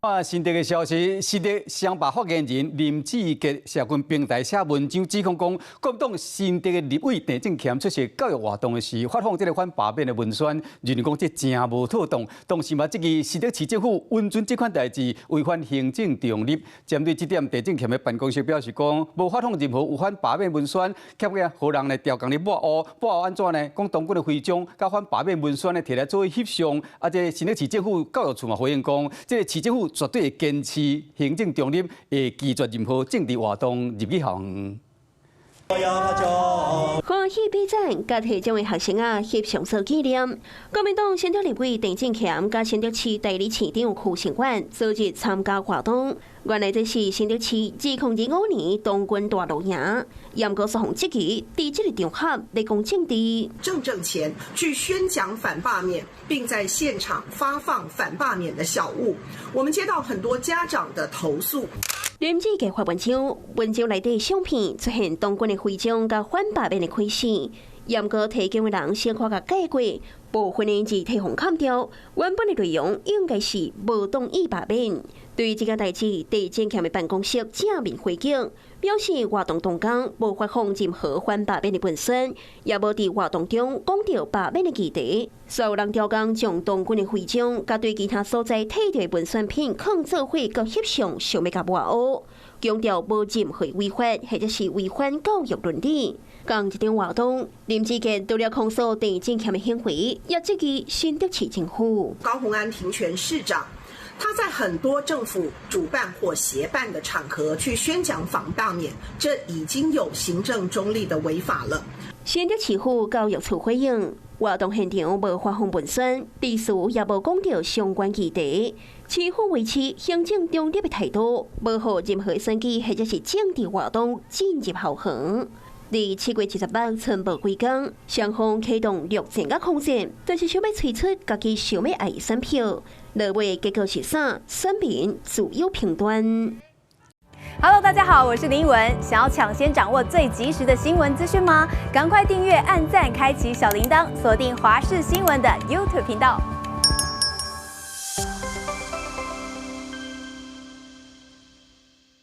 啊，新竹的消息，新竹雙罷發言人林志杰社群平台寫文章指控講，國民黨新竹的立委鄭正乾出席教育活動的時，發放這个反罷免的文宣，認為講這誠無妥當，同時嘛，質疑新竹市政府允准這款代誌違反行政中立。針對這點，鄭正乾的辦公室表示講，無發放任何有反罷免文宣，結果予人來刁工咧抹烏，抹烏按怎呢？講童軍的徽章佮反罷免文宣呢，提來做翕相，啊，這新竹市政府教育處嘛回應講，這个市政府絕對會堅持行政中立，會拒絕任何政治活動入去校園。歡喜比讚，佮提獎的學生仔翕相做紀念。國民黨新竹立委鄭正乾佮新竹市代理市長許勝遠昨日參加活動。原來這是新竹市2025年童軍大露營，嚴格說，質疑佇這个場合咧講政治。鄭正乾去宣講反罷免，並在現場發放反罷免的小物。我們接到很多家長的投訴。林志傑發文章，文章內底相片出現童軍的徽章佮反罷免的開始，嚴格提供的人小可共改過，部分的字體予砍掉，原本的內容應該是無同意罷免。對於這個代誌，鄭正乾的辦公室正面回擊，表示活動當天無發放任何反罷免的文宣，也無佇活動中講著罷免的議題。所有人刁工將童軍的徽章，佮對其他所在提著的文宣品囥做伙，佮翕相，想欲共抹烏，強調無任何違法或者是違反教育倫理。仝一場活動，林志傑除了控訴鄭正乾的行為，也質疑新竹市政府。高虹安停權市長。他在很多政府主辦或協辦的場合去宣講反罷免，這已經有行政中立的違法了。新竹市府教育處回應，活動現場無發放文宣，致詞也無講著相關議題。市府維持行政中立的態度，無予任何選舉或者是政治活動進入校園。佇7月28春報規工，雙方啟動陸戰佮空戰，但是想欲揣出家己想欲愛的選票。落尾結果是啥？選民自有評斷。 Hello，大家好，我是林文。想要搶先掌握最及時的新聞資訊嗎？趕快訂閱、按讚、開啟小鈴鐺，鎖定華視新聞的 YouTube 頻道。